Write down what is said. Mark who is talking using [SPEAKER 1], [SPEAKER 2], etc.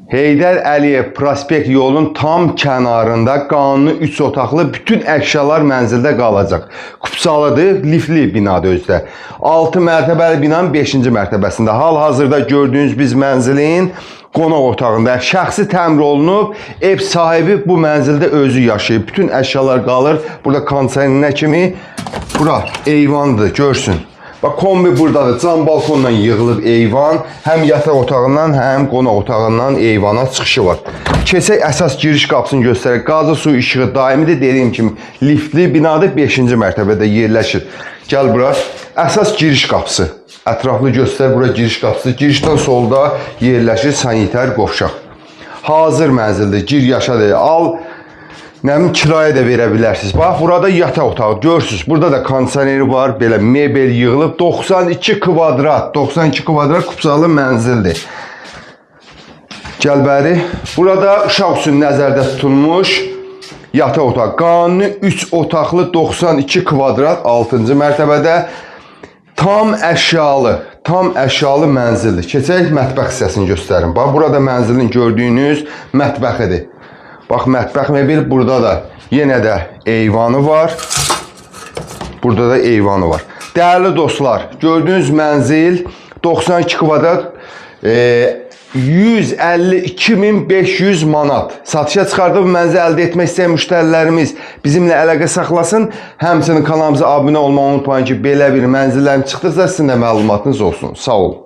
[SPEAKER 1] Heydər Əliyev prospekt yolunun tam kənarında qanuni 3 otaqlı bütün əşyalar mənzildə qalacaq. Kupçalıdır, liftli binadır özü də. 6 mərtəbəli binanın 5-ci mərtəbəsində. Hal-hazırda gördüyünüz biz mənzilin qonaq otağında şəxsi təmir olunub. Ev sahibi bu mənzildə özü yaşayır. Bütün əşyalar qalır. Burada kondisionerinə kimi bura eyvandır, görsün. Bax kombi buradadır. Cam balkonla yığılıb eyvan. Həm yataq otağından, həm qonaq otağından eyvana çıxışı var. Keçək əsas giriş qapısını göstərək. Qazı su işığı daimidir. Dediyim kimi liftli binadır. 5-ci mərtəbədə yerləşir. Gəl bura. Əsas giriş qapısı. Ətraflı göstər bura giriş qapısı. Girişdən solda yerləşir sanitar qovşaq. Hazır mənzildir. Gir yaşa deyil. Al. Nə bilim kirayə də verə bilərsiniz. Bax, burada yataq otağı görürsüz. Burada da kondisioneri var, belə mebel yığılıb 92 kvadrat, 92 kvadrat kupçalı mənzildir. Gəl bəri. Burada uşaq üçün nəzərdə tutulmuş yataq otağı. Qanuni 3 otaqlı 92 kvadrat 6-cı mərtəbədə tam əşyalı, tam əşyalı mənzildir. Keçək mətbəx hissəsini göstərim. Bax, burada mənzilin gördüyünüz mətbəxidir. Bax, mətbəx mebel burada da yenə də eyvanı var. Burada da eyvanı var. Dəyərli dostlar, gördüyünüz mənzil 92 kvadrat 152.500 manat. Satışa çıxardı bu mənzili əldə etmək istəyən müştərilərimiz bizimlə əlaqə saxlasın. Həmçinin kanalımıza abunə olmağı unutmayın ki, belə bir mənzillərim çıxdıqca sizin də məlumatınız olsun. Sağ olun.